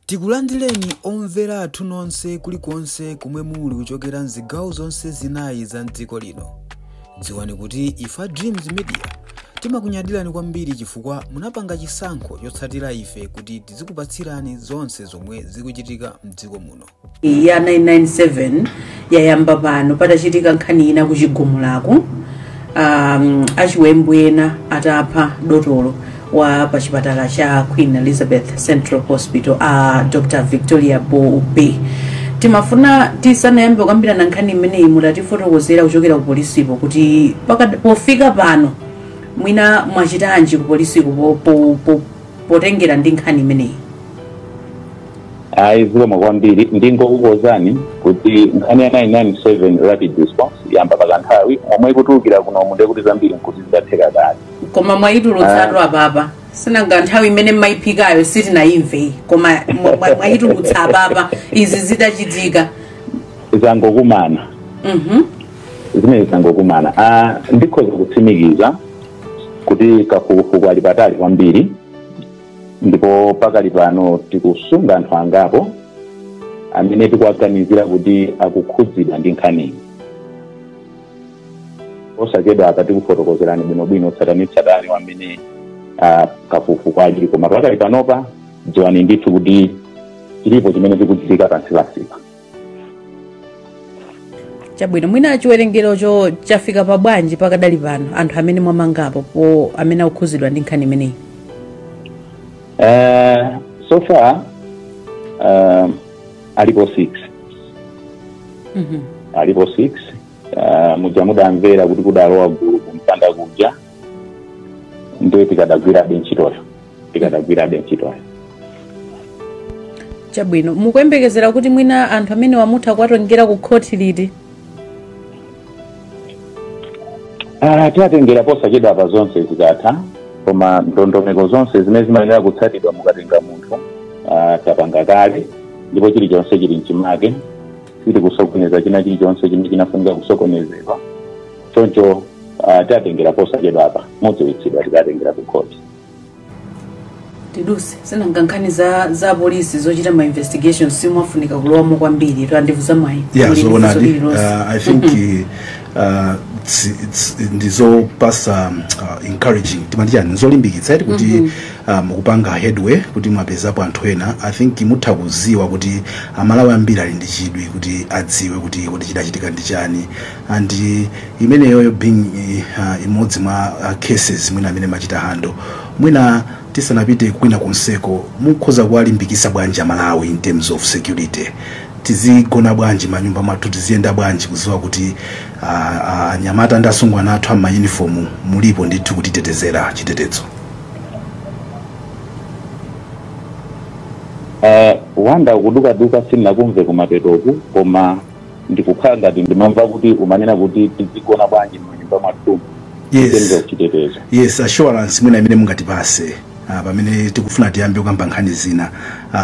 Tikulandireni omvera athu nonse kulikonse komwe muli kuchokera mzigawo zonse zinayi za mdziko lino. Dziwani kuti ife a Dreams Media timakunyadirani kwambiri chifukwa munapanga chisankho chotsatira ife kuti tizikupatsirani zonse zomwe zikuchitika mdziko muno. Ya 997 yayamba pano patachitika nkhani ina kuchigumulaku, achiwembu ena atapha dotolo wa pa chipatala cha Queen Elizabeth Central Hospital, a Dr Victoria Bobe. Timafuna tisanayambe kukambirana nkhani imeneyi, mutatifotokozera kuchokera ku polisipo kuti pofika pano mwina mwachitanji ku polisiko potengera ndi nkhani imeneyi. Ayi, zikomo kwambiri. Ndingokukonzani kuti nkhani ya 997 rapid response yamba pakanthawi momwe ikutulukira kuno, ndiye kuti zambiri nkuti zidatheka kale. Koma mwayitulutsatu apapa. Sinanga nthawi imene mmayiphikayo sitinayimve, koma mwayitulutsa apapa izi zitachitika. Zangokumana. Zimene zangokumana. Ndikhoza kutsimikiza kuti kafukufuku ali patali kwambiri, ndipo pakali pano tikusunga anthu angapo amene tikuwaganizira kuti akukhudzidwa ndi nkhaniyi. Osachedwa apa tikufotokozerani bwinobwino tsatanetsatane wamene kafukufuku alili, koma pakali panopa dziwani ndithu kuti chilipo chimene chikuchitika pansi pansipa. Chabwino, mwina chiwerengerocho chafika pa bwanji pakadali pano, anthu amene mwamangapo po amene akukhudzidwa ndi nkhani imeneyi? So far alipo 6. Alipo 6. Muja mudamvera kuti kudalowa gulu kumpanda kuja, ndiye tikadagwirabe ntchitoyo, tikadagwirabe ntchitoyo. Chabwino, mukuyembekezera kuti mwina anthu amene wamutha kuwatengera ku khoti liti? Tiwatengera posachedwa pa zonse zikatha, koma ndondomeko zonse zimene zimayenera kutsatidwa mukatenga munthu tapanga kale, ndipo chilichonse chili mchimake. Sitikusokoneza china chilichonse chimene chinafunika kusokonezedwa. Choncho tiwatengera posachedwa apa, mudziwitsidwa tikatengera ku khoti. Tiduse, sinanga nkhani za polisi zochita ma investigation simumafunika kulowamo kwambiri, twandivuza mwayi. Yeah. Muli ndi Zoonadi. funso lililonse? I think ndizopasa encouraging, timati chani, nzolimbikitsa iti kuti mukupanga headway kuti mwapezapo anthu ena. I think mutha kuziwa kuti Amalawi ambiri ali ndi chidwi kuti adziwe kuti chidachitika ndi chani, and imeneyoyo being imodzi mwa cases mwina amene machita handle. Mwina tisanapite kwina kunseko, mukhoza kuwalimbikisa bwanji Amalawi in terms of security? Tizigona bwanji manyumba mwathu, tiziyenda bwanji kuziwa kuti anyamata ndi asungwana athu ama uniform mulipo ndithu kutitetezera, chitetezo? Wanda, kudukaduka, sindinakumve kumapetoku, koma ndikukhala ngati ndimamva kuti umanena kuti tizigona bwanji manyumba mwathu Yes. in terms of chitetezo. Yes, assurance mwina imene mungatipase pamene tikufuna tiyambe kukamba nkhani zina,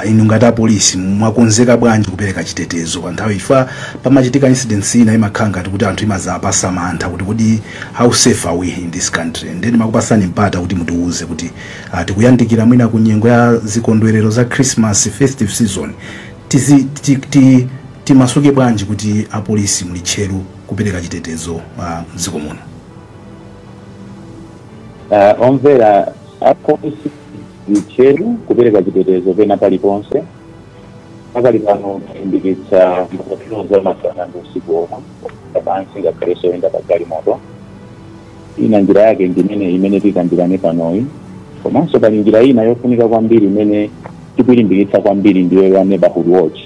inu ngati apolisi mwakonzeka bwanji kupereka chitetezo pa nthawi ifa pamachitika incidents ina imakhala ngati kuti anthu imazapasa mantha kuti how safe are we in this country? Then makupasani mpata kuti mutiuze kuti tikuyandikira mwina ku nyengo ya zikondwerero za Christmas, festive season, tizi ti, ti, timasuke bwanji kuti apolisi muli tcheru kupereka chitetezo mdziko muno? Omvera, apolisi tcheru kupereka chitetezo pena paliponse. Pakali pano talimbikitsa ma patrol za masana ndi usiku omwe pansi, ngakhalenso oyenda pa galimoto. Ina njira yake ndimene imene tikambirane panoyi, komanso pali njira ina yofunika kwambiri imene tikuyilimbikitsa kwambiri, ndiyo ya neighborhood watch,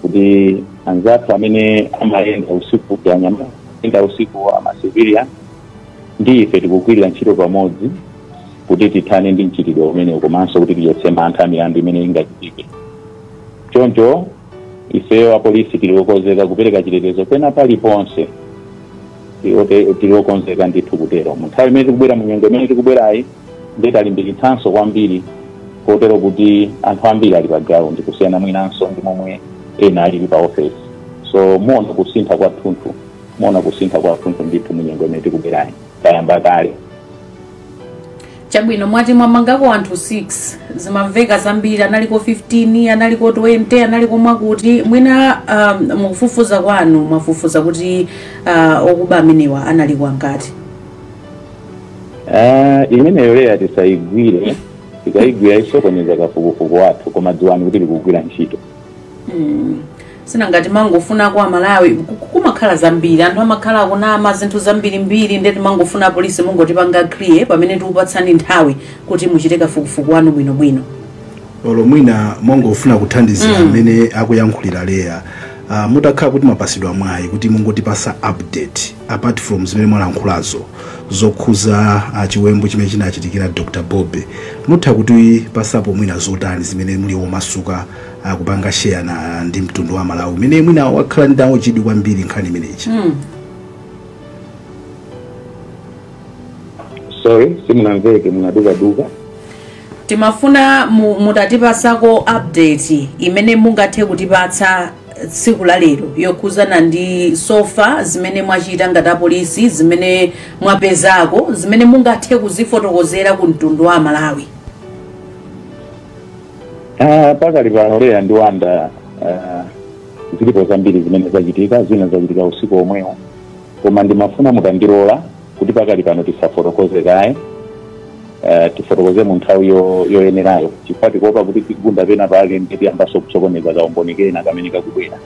kuti anzathu amene amayenda usiku, kuti anyamata ayenda usiku, ama civilian ndi ife tikugwirira ntchito pamodzi kuti tithane ndi mchitidwe umenewu, komanso kuti tichotse mantha a milandu imene ingachitike. Choncho ifeyo apolisi tili okonzeka kupereka chitetezo pena paliponse. Tili okonzeka ndithu kutero. Mu nthawi imene tikubwera, mu nyengo imene tikubwerayi, ndiye talimbikitsanso kwambiri kotero kuti anthu ambiri ali pa ground kusiyana mwinanso ndi momwe ena alili pa office. So muona kusintha kwathunthu, muona kusintha kwathunthu ndithu mu nyengo imene tikubwerayi. Tayamba kale. Chabwino, mwati mwamangako anthu 6, zimamveka zambiri, analiko 15, analiko 20, analiko mwakuti mwina mukufufuza kwanu mwafufuza kuti okuba amenewa analiko angati? Imeneyo leya tisayigwire, tikayigwira isokoneza kafukufuku wathu, koma dziwani kuti likugwira ntchito. Sinangati mangofuna kwa Malawi kumakhala zambiri, anthu amakhala akunama zinthu zambirimbiri, ndeti mangofuna polisi mungotipanga clear pamene tikupatsani nthawi kuti muchite kafukufuku wanu bwinobwino. Olo mwina mongofuna kuthandizira amene akuyankhulira Leya, mutakhala kuti mwapasidwa mwayi kuti mungotipasa update apart from zimene mwalankhulazo zokhuza chiwembu chimene chinachitikira Dr. Bobe, mutha kutipasapo mwina zotani zimene muli womasuka kupanga share na ndi mtundu wa Malawi umene mwina wakhala ndi nawo chidwi kwambiri nkhani imeneyi? Sorry, simunamveke, munadukaduka. Timafuna mutatipasako update imene mungathe kutipatsa tsiku la lero yokhuzana ndi so far zimene mwachita ngati apolisi, zimene mwapezako, zimene mungathe kuzifotokozera ku mtundu wa Malawi. Pakali pano Leya ndi Wanda, zilipo zambiri zimene zachitika, zina zachitika usiku omwewo, koma ndimafuna mutandilola kuti pakali pano tisafotokoze kaye, tifotokoze mu nthawi yoyenerayo, chifukwa tikuopa kuti tigunda pena pake ndi tiyambanso kusokoneza kaumboni kena kamene kakubwera.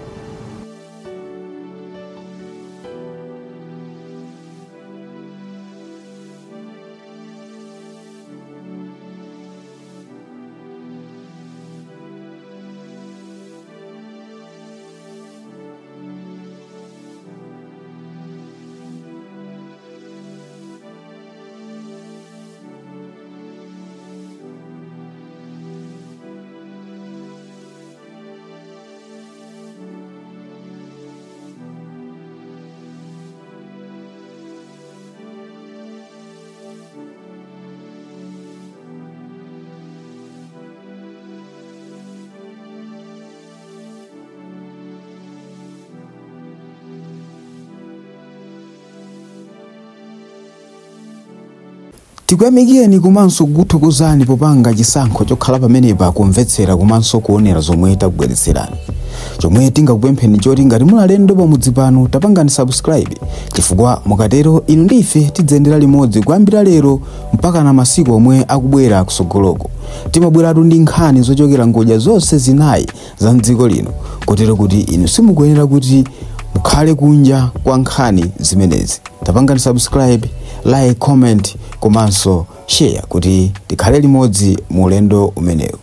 Tikuyamikeni komanso kukuthokozani popanga chisankho chokhala pamenepa kumvetsera komanso kuonera zomwe takubweretserani. Chomwe tingakupempheni choti ngati muli alendo pamudzi pano tapangani subscribe, chifukwa mukatero inu ndi ife tidzayendera limodzi kuyambira lero mpaka na masiku omwe akubwera kusogoloko. Timabweratu ndi nkhani zochokera ngodya zonse zinayi za mdziko lino, kotero kuti inu simukuyenera kuti mukhale kunja kwa nkhani zimenezi. Tapangani subscribe, like, comment komanso share kuti tikhale limodzi mu ulendo umenewu.